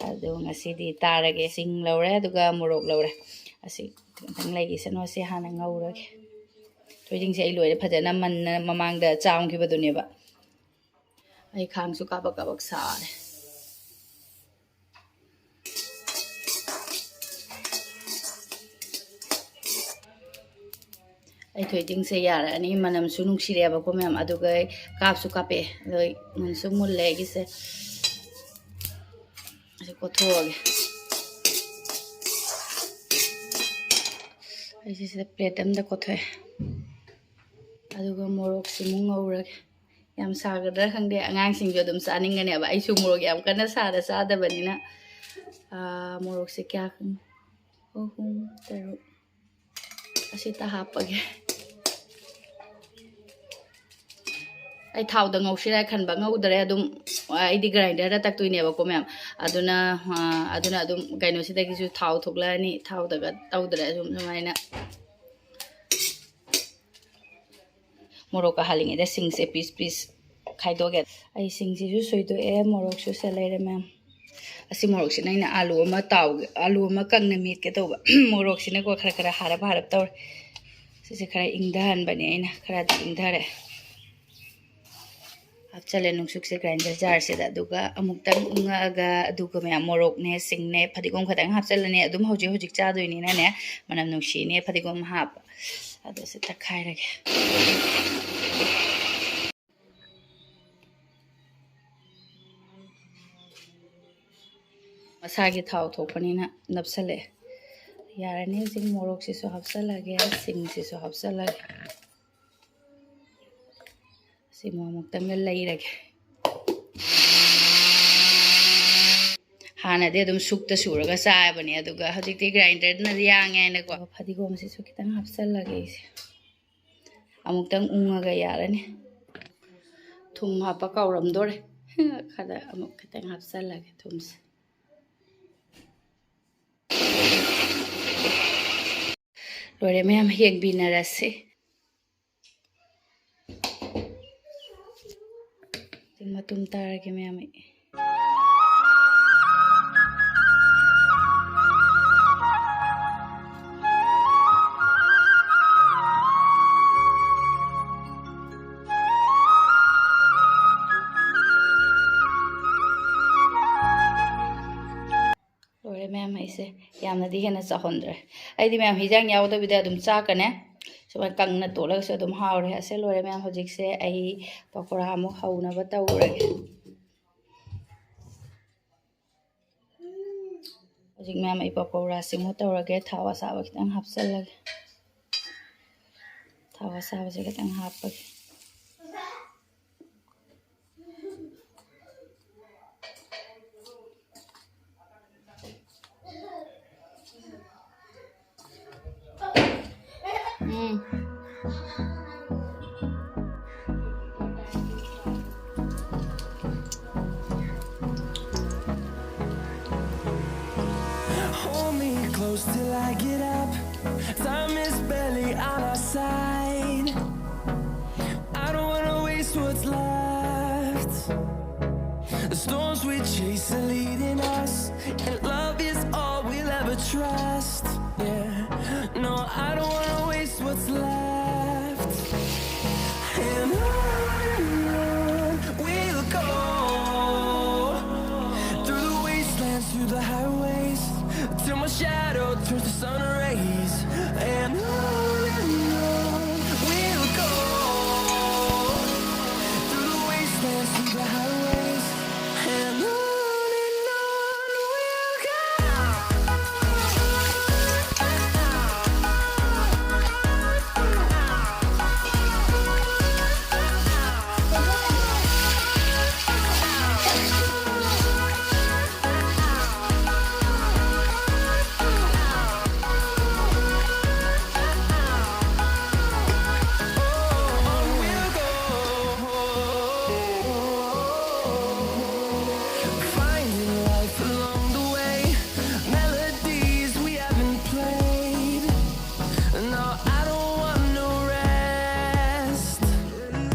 ꯑꯗꯣ ꯉꯁꯤꯗꯤ ꯇꯥꯔꯒꯦ꯫ ꯁꯤꯡ ꯂꯧꯔꯦ, ꯑꯗꯨꯒ ꯃꯣꯔꯣꯛ ꯂꯧꯔꯦ꯫ ꯑꯁꯤ ꯈꯤꯇꯪ ꯂꯩꯈꯤꯁꯅꯨ, ꯑꯁꯤ ꯍꯥꯟꯅ ꯉꯧꯔꯒꯦ꯫ ꯊꯣꯏꯗꯤꯡꯁꯦ ꯑꯩ ꯂꯣꯏꯅ ꯐꯖꯅ ꯃꯟꯅ ꯃꯃꯥꯡꯗ ꯆꯥꯝꯈꯤꯕꯗꯨꯅꯦꯕ꯫ ꯑꯩ ꯈꯥꯡꯁꯨ ꯀꯥꯕꯛ ꯀꯥꯕꯛ ꯁꯥꯔꯦ꯫ ꯑꯩ ꯊꯣꯏꯗꯤꯡꯁꯦ ꯌꯥꯔꯛꯑꯅꯤ, ꯃꯅꯝꯁꯨ ꯅꯨꯡꯁꯤꯔꯛꯑꯦꯕꯀꯣ ꯃꯌꯥꯝ, ꯑꯗꯨꯒ ꯑꯩ ꯀꯥꯞꯁꯨ ꯀꯥꯞꯄꯛꯑꯦ, ꯑꯗꯣ ꯑꯩ ꯃꯨꯟꯁꯨ ꯃꯨꯜꯂꯦ ꯑꯩꯒꯤꯁꯦ꯫ ꯑꯁꯤ ꯀꯣꯠꯊꯣꯛꯑꯒꯦ꯫ ꯑꯩꯁꯦ ꯁꯤꯗ ꯄ꯭ꯂꯦꯠ ꯑꯝꯗ ꯀꯣꯠꯊꯣꯛꯑꯦ꯫ ꯑꯗꯨꯒ ꯃꯣꯔꯣꯛꯁꯤꯃꯨꯛ ꯉꯧꯔꯒꯦ꯫ ꯌꯥꯝ ꯁꯥꯒꯗ꯭ꯔꯥ ꯈꯪꯗꯦ, ꯑꯉꯥꯡꯁꯤꯡꯁꯨ ꯑꯗꯨꯝ ꯆꯥꯅꯤꯡꯒꯅꯦꯕ꯫ ꯑꯩꯁꯨ ꯃꯣꯔꯣꯛ ꯌꯥꯝ ꯀꯟꯅ ꯁꯥꯗ ꯆꯥꯗꯕꯅꯤꯅ꯫ ꯑꯥ, ꯃꯣꯔꯣꯛꯁꯦ ꯀꯌꯥ ꯈꯪ-, ꯑꯍꯨꯝ, ꯇꯔꯨꯛ, ꯑꯁꯤꯇ ꯍꯥꯞꯄꯒꯦ꯫ ꯑꯩ ꯊꯥꯎꯗ ꯉꯧꯁꯤꯔ ꯈꯟꯕ, ꯉꯧꯗ꯭ꯔꯦ, ꯑꯗꯨꯝ ꯑꯩꯗꯤ ꯒ꯭ꯔꯥꯏꯟꯗꯔꯗ ꯇꯛꯇꯣꯏꯅꯦꯕꯀꯣ ꯃꯌꯥꯝ꯫ ꯑꯗꯨꯅ ꯑꯗꯨꯅ ꯑꯗꯨꯝ ꯀꯩꯅꯣꯁꯤꯗꯒꯤꯁꯨ ꯊꯥꯎ ꯊꯣꯛꯂꯛꯑꯅꯤ꯫ ꯊꯥꯎꯗꯒ ꯇꯧꯗ꯭ꯔꯦ꯫ ꯑꯗꯨꯝ ꯁꯨꯃꯥꯏꯅ ꯃꯣꯔꯣꯛꯀ ꯍꯥꯜꯂꯤꯉꯩꯗ ꯁꯤꯡꯁꯦ ꯄꯤꯁ ꯄꯤꯁ ꯈꯥꯏꯗꯣꯛꯑꯒꯦ꯫ ꯑꯩ ꯁꯤꯡꯁꯤꯁꯨ ꯁꯣꯏꯗꯣꯛꯑꯦ꯫ ꯃꯣꯔꯣꯛꯁꯨ ꯁꯦ ꯂꯩꯔꯦ ꯃꯌꯥꯝ꯫ ꯑꯁꯤ ꯃꯣꯔꯣꯛꯁꯤꯅ ꯑꯩꯅ ꯑꯥꯂꯨ ꯑꯃ ꯇꯥꯎ ꯑꯥꯂꯨ ꯑꯃ ꯀꯪꯅ ꯃꯦꯠꯀꯦ ꯇꯧꯕ꯫ ꯃꯣꯔꯣꯛꯁꯤꯅꯀꯣ ꯈꯔ ꯈꯔ ꯍꯥꯔꯞ ꯍꯥꯔꯞ ꯇꯧꯔꯦ꯫ ꯁꯤꯁꯦ ꯈꯔ ꯏꯪꯊꯍꯟꯕꯅꯦ ꯑꯩꯅ꯫ ꯈꯔꯗꯤ ꯏꯪꯊꯔꯦ꯫ ꯍꯥꯞꯆꯜꯂꯦ ꯅꯨꯡꯁꯨꯛꯁꯦ ꯒ꯭ꯔꯥꯏꯟꯗꯔ ꯖꯥꯔꯁꯤꯗ꯫ ꯑꯗꯨꯒ ꯑꯃꯨꯛꯇꯪ ꯎꯪꯉꯛꯑꯒ ꯑꯗꯨꯒ ꯃꯌꯥꯝ ꯃꯣꯔꯣꯛꯅꯦ, ꯁꯤꯡꯅꯦ, ꯐꯗꯤꯒꯣꯝ ꯈꯛꯇꯪ ꯍꯥꯞꯆꯜꯂꯅꯤ꯫ ꯑꯗꯨꯝ ꯍꯧꯖꯤꯛ ꯍꯧꯖꯤꯛ ꯆꯥꯗꯣꯏꯅꯤꯅꯅꯦ, ꯃꯅꯝ ꯅꯨꯡꯁꯤꯅꯦ ꯐꯗꯤꯒꯣꯝ ꯍꯥꯞꯄ꯫ ꯑꯗꯨꯁꯨ ꯇꯛꯈꯥꯏꯔꯒꯦ꯫ ꯃꯁꯥꯒꯤ ꯊꯥꯎ ꯊꯣꯛꯄꯅꯤꯅ ꯅꯞꯁꯜꯂꯛꯑꯦ꯫ ꯌꯥꯔꯅꯤ꯫ ꯍꯧꯖꯤꯛ ꯃꯣꯔꯣꯛꯁꯤꯁꯨ ꯍꯥꯞꯆꯜꯂꯒꯦ, ꯁꯤꯡꯁꯤꯁꯨ ꯍꯥꯞꯆꯜꯂꯒꯦ꯫ ꯁꯤ ꯑꯃꯨꯛꯇꯪꯒ ꯂꯩꯔꯒꯦ꯫ ꯍꯥꯟꯅꯗꯤ ꯑꯗꯨꯝ ꯁꯨꯛꯇ ꯁꯨꯔꯒ ꯆꯥꯕꯅꯦ, ꯑꯗꯨꯒ ꯍꯧꯖꯤꯛꯇꯤ ꯒ꯭ꯔꯥꯏꯟꯗꯔꯅ ꯌꯥꯡꯉꯦ ꯍꯥꯏꯅꯀꯣ꯫ ꯐꯗꯤꯒꯣꯝꯁꯤꯁꯨ ꯈꯤꯇꯪ ꯍꯥꯞꯆꯜꯂꯒꯦ ꯑꯩꯁꯦ꯫ ꯑꯃꯨꯛꯇꯪ ꯎꯪꯉꯒ ꯌꯥꯔꯅꯤ꯫ ꯊꯨꯝ ꯍꯥꯞꯄ ꯀꯥꯎꯔꯝꯗꯣꯔꯦ꯫ ꯈꯔ ꯑꯃꯨꯛ ꯈꯤꯇꯪ ꯍꯥꯞꯆꯜꯂꯒꯦ ꯊꯨꯝꯁꯦ꯫ ꯂꯣꯏꯔꯦ ꯃꯌꯥꯝ, ꯌꯦꯡꯕꯤꯅꯔꯁꯤ꯫ ꯃꯇꯨꯝ ꯇꯥꯔꯒꯦ ꯃꯌꯥꯝ ꯑꯩ꯫ ꯂꯣꯏꯔꯦ ꯃꯌꯥꯝ, ꯑꯩꯁꯦ ꯌꯥꯝꯅꯗꯤ ꯍꯦꯟꯅ ꯆꯥꯎꯍꯟꯗ꯭ꯔꯦ꯫ ꯑꯩꯗꯤ ꯃꯌꯥꯝ ꯍꯤꯟꯖꯥꯡ ꯌꯥꯎꯗꯕꯤꯗ ꯑꯗꯨꯝ ꯆꯥꯛꯀꯅꯦ꯫ ꯁꯨꯃꯥꯏꯅ ꯀꯪꯅ ꯇꯣꯠꯂꯒꯁꯨ ꯑꯗꯨꯝ ꯍꯥꯎꯔꯦ꯫ ꯑꯁꯦ ꯂꯣꯏꯔꯦ ꯃꯌꯥꯝ, ꯍꯧꯖꯤꯛꯁꯦ ꯑꯩ ꯄꯀꯣꯔꯥ ꯑꯃꯨꯛ ꯍꯧꯅꯕ ꯇꯧꯔꯒꯦ꯫ ꯍꯧꯖꯤꯛ ꯃꯌꯥꯝ ꯑꯩ ꯄꯀꯧꯔꯥꯁꯤꯃꯨꯛ ꯇꯧꯔꯒꯦ꯫ ꯊꯥꯎ ꯑꯁꯥꯕ ꯈꯤꯇꯪ ꯍꯥꯞꯆꯜꯂꯒꯦ꯫ ꯊꯥꯎ ꯑꯁꯥꯕꯁꯦ ꯈꯤꯇꯪ ꯍꯥꯞꯄꯒꯦ꯫ ꯎꯝ꯫ Till I get up, time is barely on our side. I don't wanna waste what's left. The storms we chase are leading us, and love is all we'll ever trust. Yeah, no, I don't wanna waste what's left. And on and on we'll go, through the wastelands, through the highways, till my shadow turns to sun rays. And on and on we'll go, through the wastelands, through the highways, and on and on we'll go. Finding life along the way, melodies we haven't played. No, I don't want no rest.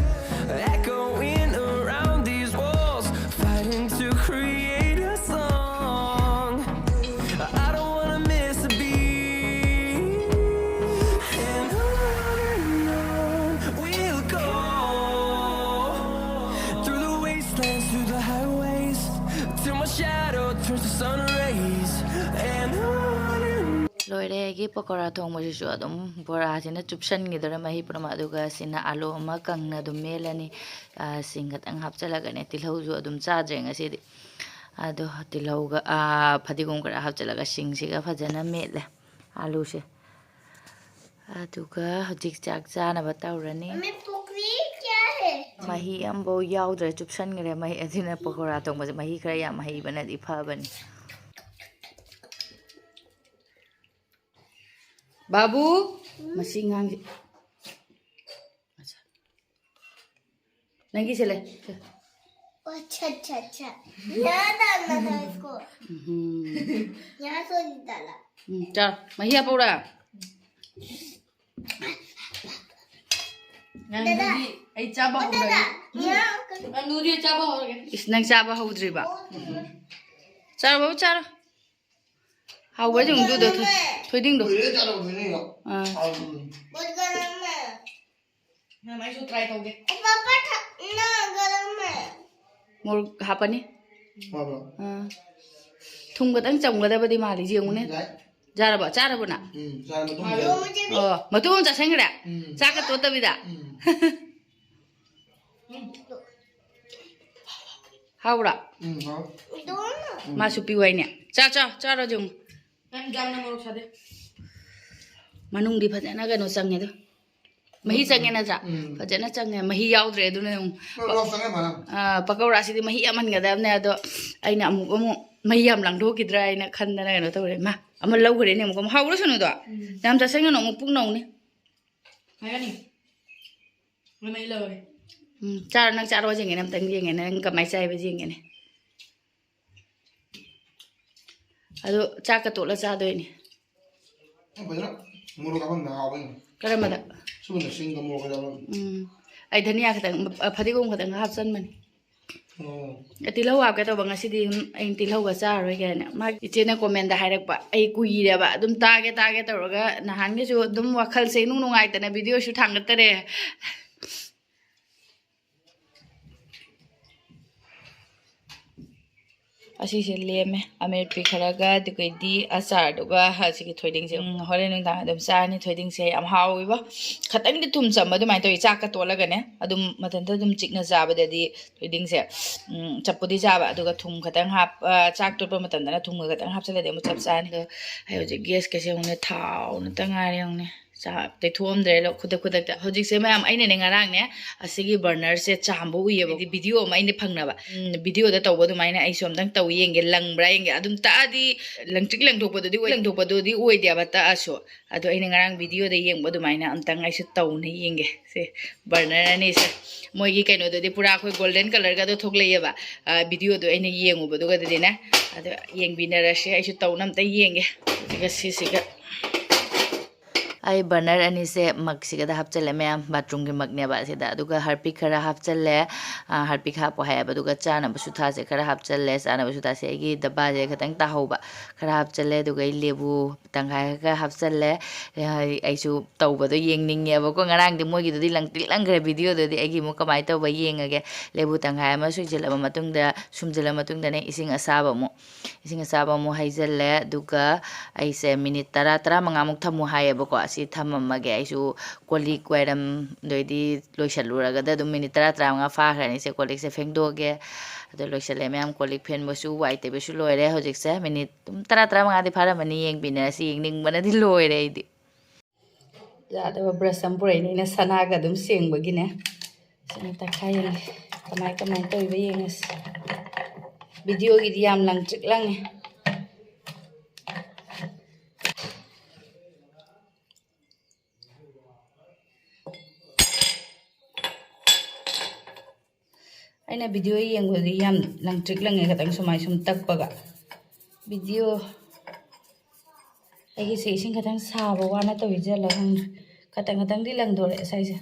Echoing around these walls, fighting to create a song. I don't wanna miss a beat. And on and on we'll go, through the wastelands, through the highways, till my shadow turns to sun rays. And on and ꯂꯣꯏꯔꯦ ꯑꯩꯒꯤ ꯄꯀꯧꯔꯥ ꯊꯣꯡꯕꯁꯤꯁꯨ꯫ ꯑꯗꯨꯝ ꯕꯣꯔꯥꯁꯤꯅ ꯆꯨꯞꯁꯟꯈꯤꯗꯣꯔꯦ ꯃꯍꯤ ꯄꯨꯝꯅꯃꯛ꯫ ꯑꯗꯨꯒ ꯁꯤꯅ ꯑꯥꯂꯨ ꯑꯃ ꯀꯪꯅ ꯑꯗꯨꯝ ꯃꯦꯠꯂꯅꯤ꯫ ꯑꯥ, ꯁꯤꯡ ꯈꯛꯇꯪ ꯍꯥꯞꯆꯤꯜꯂꯒꯅꯦ꯫ ꯇꯤꯜꯍꯧꯁꯨ ꯑꯗꯨꯝ ꯆꯥꯗ꯭ꯔꯦ ꯉꯁꯤꯗꯤ꯫ ꯑꯗꯣ ꯇꯤꯜꯍꯧꯒ, ꯑꯥ, ꯐꯗꯤꯒꯣꯝ ꯈꯔ ꯍꯥꯞꯆꯤꯜꯂꯒ ꯁꯤꯡꯁꯤꯒ ꯐꯖꯅ ꯃꯦꯠꯂꯦ ꯑꯥꯂꯨꯁꯦ꯫ ꯑꯗꯨꯒ ꯍꯧꯖꯤꯛ ꯆꯥꯛ ꯆꯥꯅꯕ ꯇꯧꯔꯅꯤ꯫ मम्मी, पकौड़ी क्या है? ꯃꯍꯤ ꯑꯃꯐꯥꯎ ꯌꯥꯎꯗ꯭ꯔꯦ, ꯆꯨꯞꯁꯟꯈ꯭ꯔꯦ ꯃꯍꯤ꯫ ꯑꯗꯨꯅ ꯄꯀꯧꯔꯥ ꯊꯣꯡꯕꯁꯦ ꯃꯍꯤ ꯈꯔ ꯌꯥꯝ ꯍꯩꯕꯅꯗꯤ ꯐꯕꯅꯤ꯫ ꯕꯥꯕꯨ, ꯃꯁꯤ ꯑꯉꯥꯡꯁꯤ꯫ ꯅꯪꯒꯤꯁꯦ ꯂꯩ꯫ अच्छा, अच्छा, अच्छा। यहाँ डालना था इसको। यहाँ से डाला। ꯎꯝ, ꯆꯥꯔꯣ꯫ ꯃꯍꯤ ꯍꯥꯞꯄꯧꯔꯥ? ꯉꯥꯅꯨꯗꯤ ꯑꯩ ꯆꯥꯕ ꯍꯧꯔꯒꯦ꯫ ꯉꯥꯅꯨꯗꯤ ꯑꯩ ꯆꯥꯕ ꯍꯧꯔꯒꯦ꯫ ꯏꯁ, ꯅꯪ ꯆꯥꯕ ꯍꯧꯗ꯭ꯔꯤꯕ? ꯆꯥꯔꯣ ꯕꯥꯕꯨ, ꯆꯥꯔꯣ꯫ ꯍꯥꯎꯕ꯭ꯔꯥ ꯌꯦꯡꯉꯨ ꯑꯗꯨꯗꯣ, ꯊꯣꯏ-, ꯊꯣꯏꯗꯤꯡꯗꯣ꯫ ꯀꯨꯏꯔꯦ ꯆꯥꯗꯕ ꯊꯣꯏꯗꯤꯡꯗꯣ꯫ ꯑꯥ꯫ ꯍꯥꯎꯕꯅꯤ꯫ ꯃꯃꯥꯏꯁꯨ try ꯇꯧꯒꯦ꯫ ꯄꯥꯄꯥ ꯊꯛꯅꯒꯗꯕꯅꯦ꯫ ꯃꯣꯔꯣꯛ ꯍꯥꯞꯄꯅꯤ꯫ ꯍꯥꯞꯄꯣ꯫ ꯑꯥ꯫ ꯊꯨꯝ ꯈꯛꯇꯪ ꯆꯝꯒꯗꯕꯗꯤ ꯃꯥꯜꯂꯤ, ꯌꯦꯡꯉꯨꯅꯦ꯫ ꯌꯥꯏ꯫ ꯆꯥꯔꯕꯣ? ꯆꯥꯔꯕꯣ ꯅꯪ? ꯎꯝ, ꯆꯥꯔꯦ, ꯃꯇꯨꯝ ꯃꯥꯜꯂꯤ꯫ ꯆꯥꯔꯦ꯫ ꯑꯣ, ꯃꯇꯨꯝ ꯑꯃ ꯆꯥꯁꯤꯟꯈ꯭ꯔꯦ? ꯎꯝ꯫ ꯆꯥꯛꯀ ꯇꯣꯠꯇꯕꯤꯗ? ꯎꯝ꯫ ꯍꯥꯎꯕ꯭ꯔꯥ? ꯎꯝ, ꯍꯥꯎ꯫ ꯃꯥꯁꯨ ꯄꯤꯌꯨ ꯍꯥꯏꯅꯦ꯫ ꯆꯥ, ꯆꯥ, ꯆꯥꯔꯣ ꯌꯦꯡꯉꯨ꯫ ꯅꯪ ꯌꯥꯝꯅ ꯃꯣꯔꯣꯛ ꯁꯥꯗꯦ꯫ ꯃꯅꯨꯡꯗꯤ ꯐꯖꯅ ꯀꯩꯅꯣ ꯆꯪꯉꯦ ꯑꯗꯣ꯫ ꯃꯍꯤ ꯆꯪꯉꯦ ꯅꯠꯇ꯭ꯔꯥ? ꯎꯝ꯫ ꯐꯖꯅ ꯆꯪꯉꯦ꯫ ꯃꯍꯤ ꯌꯥꯎꯗ꯭ꯔꯦ ꯑꯗꯨꯅ ꯌꯦꯡꯉꯨ꯫ ꯂꯣꯛ ꯂꯣꯛ ꯆꯪꯉꯦ ꯃꯥꯅ꯫ ꯑꯥ, ꯄꯀꯧꯔꯥꯁꯤꯗꯤ ꯃꯍꯤ ꯌꯥꯝꯍꯟꯒꯗꯕꯅꯦ ꯑꯗꯣ ꯑꯩꯅ ꯑꯃꯨꯛ ꯑꯃꯨꯛ ꯃꯍꯤ ꯌꯥꯝ ꯂꯥꯡꯊꯣꯛꯈꯤꯗ꯭ꯔꯥ ꯍꯥꯏꯅ ꯈꯟꯗꯅ ꯀꯩꯅꯣ ꯇꯧꯔꯦ꯫ ꯃꯥ, ꯑꯃ ꯂꯧꯈ꯭ꯔꯦꯅꯦ ꯑꯃꯨꯛ꯫ ꯑꯃꯨꯛ ꯍꯥꯎꯔꯣ ꯁꯅꯨꯗꯣ꯫ ꯎꯝ꯫ ꯌꯥꯝ ꯆꯥꯁꯟꯒꯅꯨ ꯑꯃꯨꯛ ꯄꯨꯛ ꯅꯧꯅꯤ꯫ ꯍꯥꯏꯔꯅꯤ꯫ ꯃꯃꯩ ꯂꯧꯔꯦ꯫ ꯎꯝ, ꯆꯥꯔꯣ ꯅꯪ ꯆꯥꯔꯣ ꯌꯦꯡꯒꯦꯅꯦ ꯑꯝꯇꯪ ꯌꯦꯡꯒꯦꯅꯦ ꯅꯪ ꯀꯃꯥꯏ ꯆꯥꯏꯕ ꯌꯦꯡꯒꯦꯅꯦ꯫ ꯑꯗꯣ ꯆꯥꯛꯀ ꯇꯣꯠꯂ ꯆꯥꯗꯣꯏꯅꯦ꯫ ꯐꯖꯅ ꯃꯣꯔꯣꯛ ꯍꯥꯞꯄꯝꯗ ꯍꯥꯎꯕꯩꯅꯦ꯫ ꯀꯔꯝꯕꯗ? ꯁꯨꯝꯕ ꯆꯤꯡꯗ ꯃꯣꯔꯣꯛ ꯈꯔ ꯍꯥꯞꯄꯝꯃꯦ꯫ ꯎꯝ꯫ ꯑꯩ ꯙꯅꯤꯌꯥ ꯈꯛꯇꯪ, ꯑ, ꯐꯗꯤꯒꯣꯝ ꯈꯛꯇꯪ ꯍꯥꯞꯆꯟꯕꯅꯦ꯫ ꯑꯣ꯫ ꯑꯦ, ꯇꯤꯜꯍꯧ ꯍꯥꯞꯀꯦ ꯇꯧꯕ ꯉꯁꯤꯗꯤ, ꯎꯝ, ꯑꯩꯅ ꯇꯤꯜꯍꯧꯒ ꯆꯥꯔꯔꯣꯏ ꯀꯥꯏꯅ꯫ ꯃꯥ ꯏꯆꯦꯅ comment ꯍꯥꯏꯔꯛꯄ, "ꯑꯩ ꯀꯨꯏꯔꯦꯕ ꯑꯗꯨꯝ ꯇꯥꯒꯦ ꯇꯥꯒꯦ ꯇꯧꯔꯒ, ꯅꯍꯥꯟꯒꯤꯁꯨ ꯑꯗꯨꯝ ꯋꯥꯈꯜꯁꯦ ꯏꯅꯨꯡ ꯅꯨꯡꯉꯥꯏꯇꯅ videoꯁꯨ ꯊꯥꯡꯒꯠꯇꯔꯦ"꯫ ꯑꯁꯤꯁꯦ ꯂꯦꯝꯃꯦ꯫ ꯑꯃꯦꯠꯄꯤ ꯈꯔꯒ, ꯑꯗꯨꯒꯩꯗꯤ ꯑꯆꯥꯔꯗꯨꯒ, ꯑꯁꯤꯒꯤ ꯊꯣꯏꯗꯤꯡꯁꯦ꯫ ꯎꯝ, ꯍꯣꯔꯦꯟ ꯅꯨꯡꯗꯥꯡ ꯑꯗꯨꯝ ꯆꯥꯔꯅꯤ꯫ ꯊꯣꯏꯗꯤꯡꯁꯦ ꯌꯥꯝ ꯍꯥꯎꯋꯦꯕ꯫ ꯈꯇꯪꯗꯤ ꯊꯨꯝ ꯆꯝꯕ ꯑꯗꯨꯃꯥꯏꯅ ꯇꯧꯋꯤ꯫ ꯆꯥꯛꯀ ꯇꯣꯠꯂꯒꯅꯦ, ꯑꯗꯨꯝ ꯃꯊꯟꯇ ꯑꯗꯨꯝ ꯆꯤꯛꯅ ꯆꯥꯕꯗꯗꯤ ꯊꯣꯏꯗꯤꯡꯁꯦ, ꯎꯝ, ꯆꯞꯄꯨꯗꯤ ꯆꯥꯕ, ꯑꯗꯨꯒ ꯊꯨꯝ ꯈꯇꯪ ꯍꯥꯞ-, ꯑ, ꯆꯥꯛ ꯇꯣꯠꯄ ꯃꯇꯝꯗꯅ ꯊꯨꯝꯒ ꯈꯇꯪ ꯍꯥꯞꯆꯜꯂꯗꯤ ꯑꯃꯨꯛ ꯆꯞ ꯆꯥꯔꯅꯤ꯫ ꯑꯗꯣ ꯑꯩ ꯍꯧꯖꯤꯛ gasꯀꯁꯦ ꯌꯦꯡꯉꯨꯅꯦ, ꯊꯥꯎ ꯉꯥꯛꯇ ꯉꯥꯏꯔꯦ ꯌꯦꯡꯉꯨꯅꯦ꯫ ꯆꯥ ꯇꯩꯊꯣꯛꯑꯝꯗ꯭ꯔꯦ ꯂꯣ-, ꯈꯨꯗꯛ ꯈꯨꯗꯛꯇ꯫ ꯍꯧꯖꯤꯛꯁꯦ ꯃꯌꯥꯝ, ꯑꯩꯅꯅꯦ ꯉꯔꯥꯡꯅꯦ ꯑꯁꯤꯒꯤ ꯕꯔꯅꯔꯁꯦ ꯆꯥꯝꯕ ꯎꯏꯌꯦꯕ꯫ ꯍꯥꯏꯗꯤ ꯚꯤꯗꯤꯑꯣ ꯑꯃ ꯑꯩꯅ ꯐꯪꯅꯕ꯫ ꯎꯝ, ꯚꯤꯗꯤꯑꯣꯗ ꯇꯧꯕ ꯑꯗꯨꯃꯥꯏꯅ ꯑꯩꯁꯨ ꯑꯝꯇꯪ ꯇꯧ ꯌꯦꯡꯒꯦ, ꯂꯪꯕ꯭ꯔꯥ ꯌꯦꯡꯒꯦ꯫ ꯑꯗꯨꯝ ꯇꯛꯑꯗꯤ ꯂꯪꯇ꯭ꯔꯤꯛ ꯂꯪꯊꯣꯛꯄꯗꯨꯗꯤ ꯑꯣꯏ-, ꯂꯪꯊꯣꯛꯄꯗꯨꯗꯤ ꯑꯣꯏꯗꯦꯕ ꯇꯛꯑꯁꯨ꯫ ꯑꯗꯣ ꯑꯩꯅ ꯉꯔꯥꯡ ꯚꯤꯗꯤꯑꯣꯗ ꯌꯦꯡꯕ ꯑꯗꯨꯃꯥꯏꯅ ꯑꯝꯇꯪ ꯑꯩꯁꯨ ꯇꯧꯅ ꯌꯦꯡꯒꯦ꯫ ꯁꯦ, ꯕꯔꯅꯔ ꯑꯅꯤꯁꯦ꯫ ꯃꯣꯏꯒꯤ ꯀꯩꯅꯣꯗꯨꯗꯤ ꯄꯨꯔꯥ ꯑꯩꯈꯣꯏ ꯒꯣꯜꯗꯟ ꯀꯂꯔꯒꯗꯣ ꯊꯣꯛꯂꯛꯑꯦꯕ, ꯑ, ꯚꯤꯗꯤꯑꯣꯗꯣ ꯑꯩꯅ ꯌꯦꯡꯉꯨꯕꯗꯨꯒꯗꯨꯗꯤꯅꯦ꯫ ꯑꯗꯣ ꯌꯦꯡꯕꯤꯅꯔꯁꯤ, ꯑꯩꯁꯨ ꯇꯧꯅ ꯑꯝꯇ ꯌꯦꯡꯒꯦ꯫ ꯑꯗꯨꯒ ꯁꯤꯁꯤꯒ ꯑꯩ ꯕꯔꯅꯔ ꯑꯅꯤꯁꯦ ꯃꯛꯁꯤꯒꯗ ꯍꯥꯞꯆꯜꯂꯦ ꯃꯌꯥꯝ, ꯕꯥꯊꯔꯨꯝꯒꯤ ꯃꯛꯅꯦꯕ ꯑꯁꯤꯗ꯫ ꯑꯗꯨꯒ ꯍꯥꯔꯄꯤꯛ ꯈꯔ ꯍꯥꯞꯆꯜꯂꯦ, ꯑ, ꯍꯥꯔꯄꯤꯛ ꯍꯥꯞꯄꯣ ꯍꯥꯏꯌꯦꯕ꯫ ꯑꯗꯨꯒ ꯆꯥꯅꯕ ꯁꯨꯊꯥꯁꯦ ꯈꯔ ꯍꯥꯞꯆꯜꯂꯦ꯫ ꯆꯥꯅꯕ ꯁꯨꯊꯥꯁꯦ ꯑꯩꯒꯤ ꯗꯕꯥꯁꯦ ꯈꯤꯇꯪ ꯇꯥꯍꯧꯕ, ꯈꯔ ꯍꯥꯞꯆꯜꯂꯦ꯫ ꯑꯗꯨꯒ ꯑꯩ ꯂꯦꯕꯨ ꯇꯪꯈꯥꯏ ꯈꯔ ꯍꯥꯞꯆꯜꯂꯦ꯫ ꯑꯩ-, ꯑꯩꯁꯨ ꯇꯧꯕꯗꯣ ꯌꯦꯡꯅꯤꯡꯉꯦꯕꯀꯣ꯫ ꯉꯔꯥꯡꯗꯤ ꯃꯣꯏꯒꯤꯗꯨꯗꯤ ꯂꯪꯇ꯭ꯔꯤꯛ ꯂꯪꯈ꯭ꯔꯦ ꯚꯤꯗꯤꯑꯣꯗꯨꯗꯤ꯫ ꯑꯩꯒꯤ ꯑꯃꯨꯛ ꯀꯃꯥꯏꯅ ꯇꯧꯕ ꯌꯦꯡꯉꯒꯦ꯫ ꯂꯦꯕꯨ ꯇꯪꯈꯥꯏ ꯑꯃ ꯁꯨꯏꯁꯤꯜꯂꯕ ꯃꯇꯨꯡꯗ, ꯁꯨꯝꯖꯤꯜꯂ ꯃꯇꯨꯡꯗꯅꯦ ꯏꯁꯤꯡ ꯑꯁꯥꯕ ꯑꯃꯨꯛ, ꯏꯁꯤꯡ ꯑꯁꯥꯕ ꯑꯃꯨꯛ ꯍꯩꯖꯤꯜꯂꯦ꯫ ꯑꯗꯨꯒ ꯑꯩꯁꯦ ꯃꯤꯅꯤꯠ ꯇꯔꯥ, ꯇꯔꯥꯃꯉꯥꯃꯨꯛ ꯊꯝꯃꯨ ꯍꯥꯏꯌꯦꯕꯀꯣ꯫ ꯑꯁꯤ ꯊꯝꯃꯝꯃꯒꯦ꯫ ꯑꯩꯁꯨ ꯀꯣꯜ ꯂꯤꯛ ꯋꯥꯏꯔꯝ ꯑꯗꯩꯗꯤ ꯂꯣꯏꯁꯤꯜꯂꯨꯔꯒꯗ ꯑꯗꯨꯝ ꯃꯤꯅꯤꯠ ꯇꯔꯥ, ꯇꯔꯥꯃꯉꯥ ꯐꯥꯈ꯭ꯔꯅꯤ꯫ ꯁꯦ, ꯀꯣꯜ ꯂꯤꯛꯁꯦ ꯐꯦꯡꯗꯣꯛꯑꯒꯦ꯫ ꯑꯗꯣ ꯂꯣꯏꯁꯤꯜꯂꯦ ꯃꯌꯥꯝ, ꯀꯣꯜ ꯂꯤꯛ ꯐꯦꯡꯕꯁꯨ, ꯋꯥꯏ ꯇꯩꯕꯁꯨ ꯂꯣꯏꯔꯦ ꯍꯧꯖꯤꯛꯁꯦ꯫ ꯃꯤꯅꯤꯠ ꯑꯗꯨꯝ ꯇꯔꯥ, ꯇꯔꯥꯃꯉꯥꯗꯤ ꯐꯥꯔꯝꯃꯅꯤ꯫ ꯌꯦꯡꯕꯤꯅꯔꯁꯤ, ꯌꯦꯡꯅꯤꯡꯕꯅꯗꯤ ꯂꯣꯏꯔꯦ ꯑꯩꯗꯤ꯫ ꯌꯥꯗꯕ ꯕ꯭ꯔꯁ ꯑꯃ ꯄꯨꯔꯛꯏꯅꯦ, ꯑꯩꯅ ꯁꯅꯥꯒ ꯑꯗꯨꯝ ꯁꯦꯡꯕꯒꯤꯅꯦ꯫ ꯁꯤꯅ ꯇꯛꯈꯥꯏ ꯌꯦꯡꯒꯦ꯫ ꯀꯃꯥꯏ ꯀꯃꯥꯏ ꯇꯧꯔꯤꯕ ꯌꯦꯡꯉꯁꯤ꯫ ꯚꯤꯗꯤꯑꯣꯒꯤꯗꯤ ꯌꯥꯝ ꯂꯪꯇ꯭ꯔꯤꯛ ꯂꯪꯉꯦ꯫ ꯑꯩꯅ ꯚꯤꯗꯤꯑꯣ ꯌꯦꯡꯕꯗꯤ ꯌꯥꯝ ꯂꯪꯇ꯭ꯔꯤꯛ ꯂꯪꯉꯦ, ꯈꯤꯇꯪ ꯁꯨꯃꯥꯏ ꯁꯨꯝ ꯇꯛꯄꯒ꯫ ꯚꯤꯗꯤꯑꯣ ꯑꯩꯒꯤꯁꯦ ꯏꯁꯤꯡ ꯈꯤꯇꯪ ꯁꯥꯕ ꯋꯥꯅ ꯇꯧꯔꯤꯖꯥꯠꯂ ꯈꯪꯗ꯭ꯔꯦ꯫ ꯈꯤꯇꯪ ꯈꯤꯇꯪꯗꯤ ꯂꯪꯗꯣꯔꯛꯑꯦ ꯁꯥꯏꯁꯦ꯫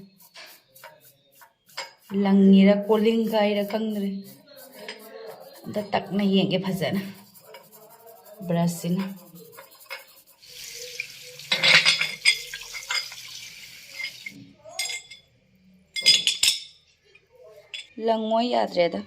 ꯂꯪꯉꯤꯔ ꯀꯣꯂꯤꯡ ꯀꯥꯏꯔ ꯈꯪꯗ꯭ꯔꯦ꯫ ꯑꯝꯇ ꯇꯛꯅ ꯌꯦꯡꯒꯦ ꯐꯖꯅ ꯕ꯭ꯔꯁꯁꯤꯅ꯫ ꯂꯪꯉꯣ ꯌꯥꯗ꯭ꯔꯦꯗ꯫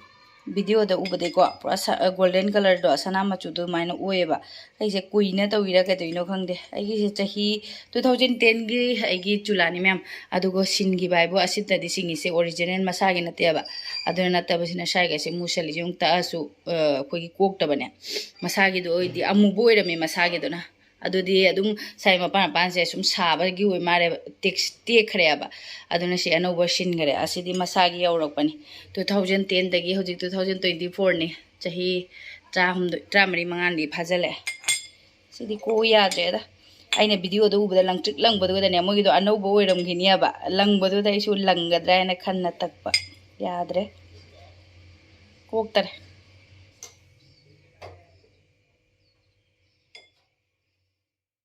ꯚꯤꯗꯤꯑꯣꯗ ꯎꯕꯗꯤꯀꯣ ꯄꯨꯔꯥ ꯁ-, ꯒꯣꯜꯗꯟ ꯀꯂꯔꯗꯣ, ꯁꯅꯥ ꯃꯆꯨꯗꯣ ꯑꯗꯨꯃꯥꯏꯅ ꯑꯣꯏꯌꯦꯕ꯫ ꯑꯩꯁꯦ ꯀꯨꯏꯅ ꯇꯧꯔꯤꯔꯥ ꯀꯩꯗꯧꯔꯤꯅꯣ ꯈꯪꯗꯦ꯫ ꯑꯩꯒꯤꯁꯦ ꯆꯍꯤ two thousand ten ꯒꯤ ꯑꯩꯒꯤ ꯆꯨꯂꯥꯅꯤ ꯃꯌꯥꯝ꯫ ꯑꯗꯨꯒ ꯁꯤꯟꯈꯤꯕ ꯍꯥꯏꯕꯨ ꯑꯁꯤꯗꯗꯤ ꯁꯤꯡꯉꯤꯁꯦ ꯑꯣꯔꯤꯖꯤꯅꯦꯜ ꯃꯁꯥꯒꯤ ꯅꯠꯇꯦꯕ꯫ ꯑꯗꯨꯅ ꯅꯠꯇꯕꯁꯤꯅ ꯁ꯭ꯋꯥꯏꯒꯁꯦ ꯃꯨꯁꯜꯂꯤꯁꯦ ꯑꯃꯨꯛ ꯇꯛꯑꯁꯨ, ꯑ, ꯑꯩꯈꯣꯏꯒꯤ ꯀꯣꯛꯇꯕꯅꯦ꯫ ꯃꯁꯥꯒꯤꯗꯣ ꯑꯣꯏꯗꯤ ꯑꯃꯨꯕ ꯑꯣꯏꯔꯝꯃꯦ ꯃꯁꯥꯒꯤꯗꯨꯅ꯫ ꯑꯗꯨꯗꯤ ꯑꯗꯨꯝ ꯁꯥꯏ ꯃꯄꯥꯟ ꯃꯄꯥꯟꯁꯦ ꯁꯨꯝ ꯁꯥꯕꯒꯤ ꯑꯣꯏ ꯃꯥꯜꯂꯦꯕ, ꯇꯦꯛꯁ-, ꯇꯦꯛꯈ꯭ꯔꯦꯕ꯫ ꯑꯗꯨꯅ ꯁꯤ ꯑꯅꯧꯕ ꯁꯤꯟꯈ꯭ꯔꯦ꯫ ꯑꯁꯤꯗꯤ ꯃꯁꯥꯒꯤ ꯌꯧꯔꯛꯄꯅꯤ꯫ Two thousand ten ꯗꯒꯤ ꯍꯧꯖꯤꯛ two thousand twenty four ꯅꯤ꯫ ꯆꯍꯤ ꯇꯔꯥꯍꯨꯝꯗꯣꯏ, ꯇꯔꯥꯃꯔꯤ, ꯃꯉꯥꯅꯤ ꯐꯥꯖꯤꯜꯂꯛꯑꯦ꯫ ꯁꯤꯗꯤ ꯀꯣꯛ ꯌꯥꯗ꯭ꯔꯦꯗ꯫ ꯑꯩꯅ video ꯗ ꯎꯕꯗ ꯂꯪꯇ꯭ꯔꯤꯛ ꯂꯪꯕꯗꯨꯗꯅꯦ, ꯃꯣꯏꯒꯤꯗꯣ ꯑꯅꯧꯕ ꯑꯣꯏꯔꯝꯈꯤꯅꯦꯕ꯫ ꯂꯪꯕꯗꯨꯗ ꯑꯩꯁꯨ ꯂꯪꯒꯗ꯭ꯔꯥ ꯍꯥꯏꯅ ꯈꯟꯅ ꯇꯛꯄ꯫ ꯌꯥꯗ꯭ꯔꯦ꯫ ꯀꯣꯛꯇꯔꯦ꯫